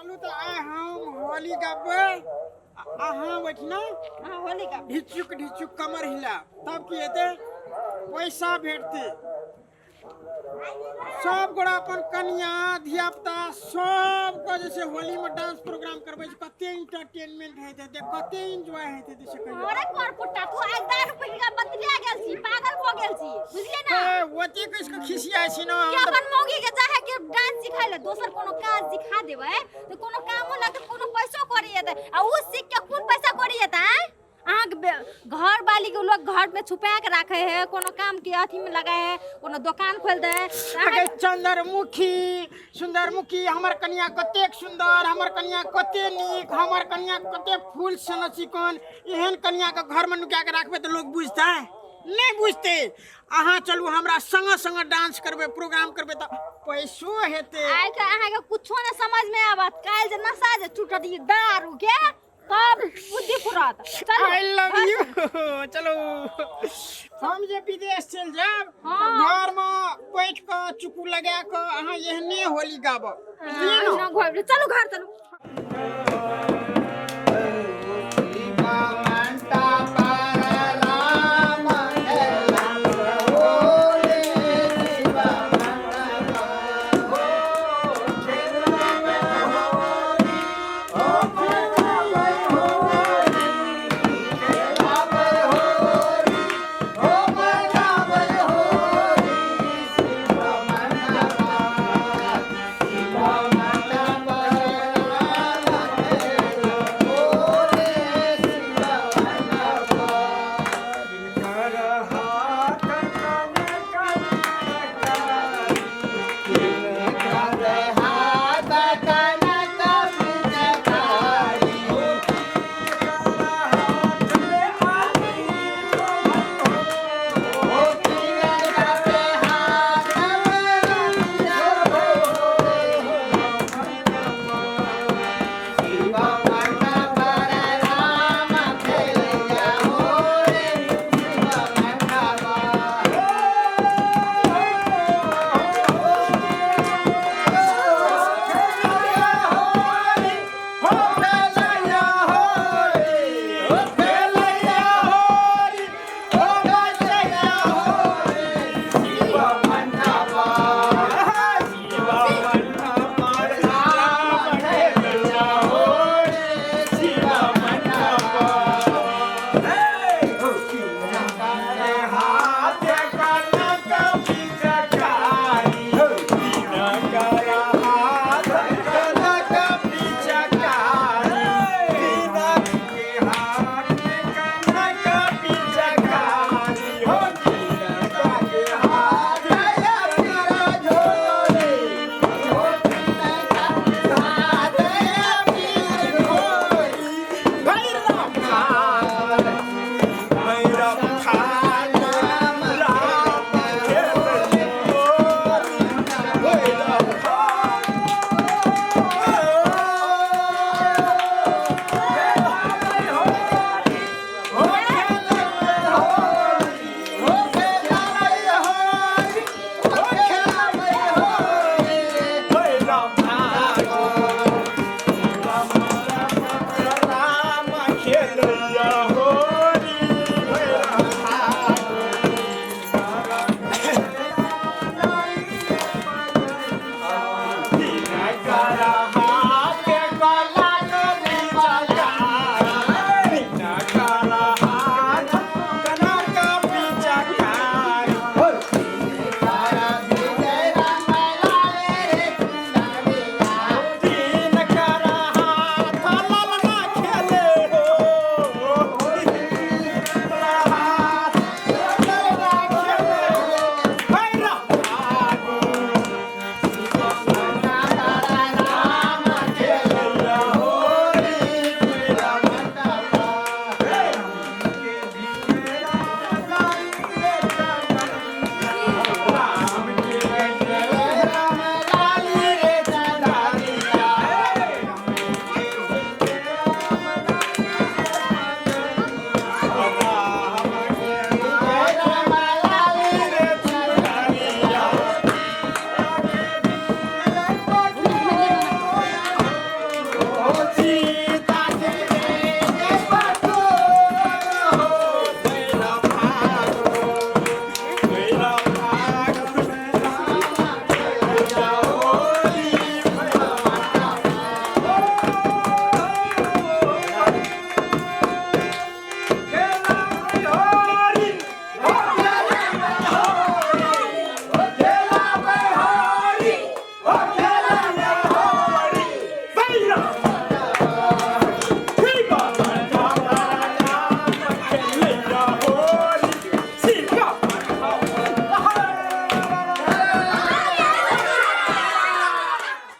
चलू तऽ आइ हम होली गाबै आ अहाँ ओहिठिना। अहाँ होली गाबै। ढिचुक ढिचुक कमर हिला, तब की हेतै? पैसा भेटतै। सब गोरा अपन कनिया धिया पुता सबके जे छै होली में डांस प्रोग्राम करबै छै, कते इंटरटेनमेंट होइत हेतै, कते एंजॉय होइत हेतै से कहियौ। अरे कर पुट्टा, तू आइ दारू पी के बतलिया गेल छी, पागल भऽ गेल छी, बुझलियै ना? ए, ओते कस के खिसियाइ छी ना। के अपन मौगी के चाहे के डांस सिखाइ ले, दोसर कोनो काज सिखा देबै तऽ कोनो कामो लगतै, कोनो पैसो करी एतै। आ उ सीख के कोन पैसा करी एतै? अहाँके घर वाली के लोग घर में छुपा के रखे है, कोनो काम के अथी में लगाए है, कोनो दुकान खोल दे है। अगे चंद्रमुखी सुंदरमुखी, हमर कनिया कतेक सुंदर, हमर कनिया कते नीक, हमर कनिया कते फूल सन चिकन। एहन कनिया के घर में नुका के राखबै तऽ लोग बुझतै? नहि बुझतै। अहाँ चलू हमरा संग संग डांस करबै, प्रोग्राम करबै तऽ पैसो हेतै। आइ के अहाँके कुछो ने समझ में आवत, काल्हि जे नशा जे छूटत ई दारू के तब बुद्धि फुरत। चलू। I love you. चलो, हम जे विदेश चलि जायब तऽ घर में बैठ कऽ चुकू लगा कऽ अहाँ एहने होली गाबब, बुझलियै ने? चलू घर चलू।